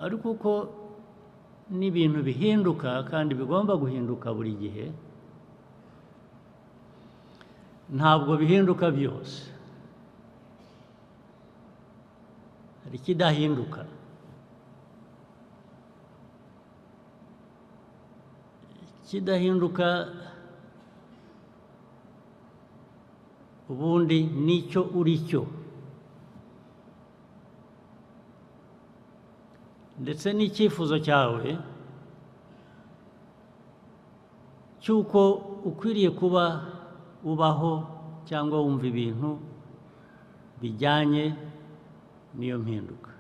Ariko uko n'ibintu bihinduka kandi bigomba guhinduka buri gihe, ntabwo bihinduka byose. Hari ikidahinduka. Ikidahinduka ubundi nicyo uri cyo, ndetse n'icyifuzo cyawe cy'uko ukwiriye kuba ubaho cyangwa wumva ibintu bijyanye n'iyo mpinduka.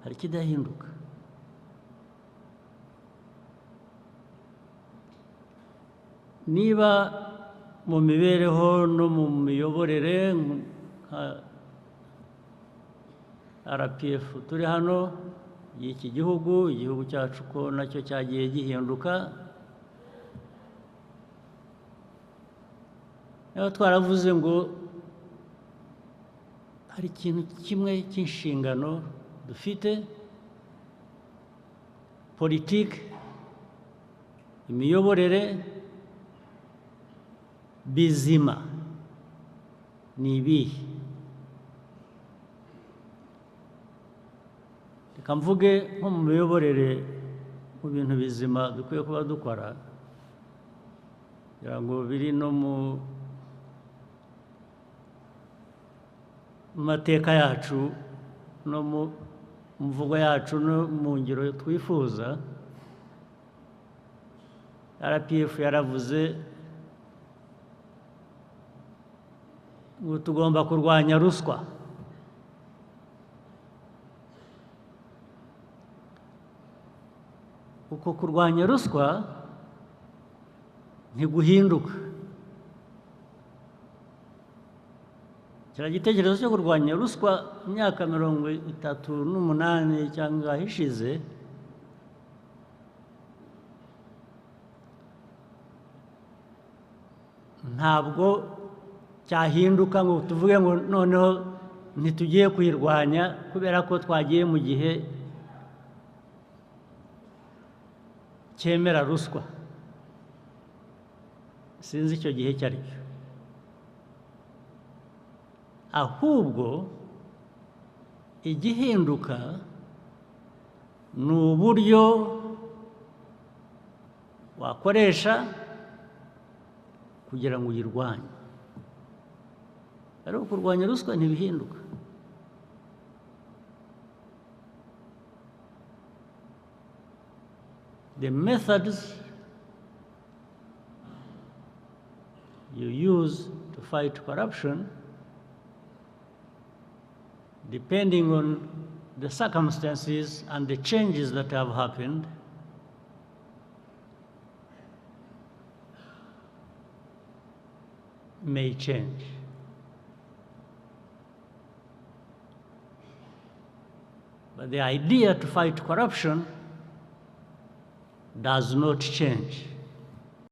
Hari ikidahinduka. Niba mu mibereho no mu miyoborere nka RPF turi hano y'iki gihugu, igihugu cyacu ko nacyo cyagiye gihinduka, niba twaravuze ngo hari ikintu kimwe cy'inshingano dufite, politiki, imiyoborere bizima ni ibihe? Reka mvuge nko mu miyoborere, mu bintu bizima dukwiye kuba dukora, kugira ngo biri no mu mateka yacu no mu mvugo yacu no mu ngiro twifuza. RPF yaravuze ngo tugomba kurwanya ruswa. Uko kurwanya ruswa ntiguhinduka. Kiriya gitekerezo cyo kurwanya ruswa imyaka 38 cyangwa ishize ntabwo cyahinduka ngo tuvuge ngo noneho ntitugiye kuyirwanya kubera ko twagiye mu gihe cyemera ruswa. Sinzi icyo gihe icyo ari cyo. Ahubwo igihinduka ni uburyo wakoresha kugira ngo uyirwanye. Ariko kurwanya ruswa ntibihinduka. The methods you use to fight corruption, depending on the circumstances and the changes that have happened, may change. But the idea to fight corruption does not change.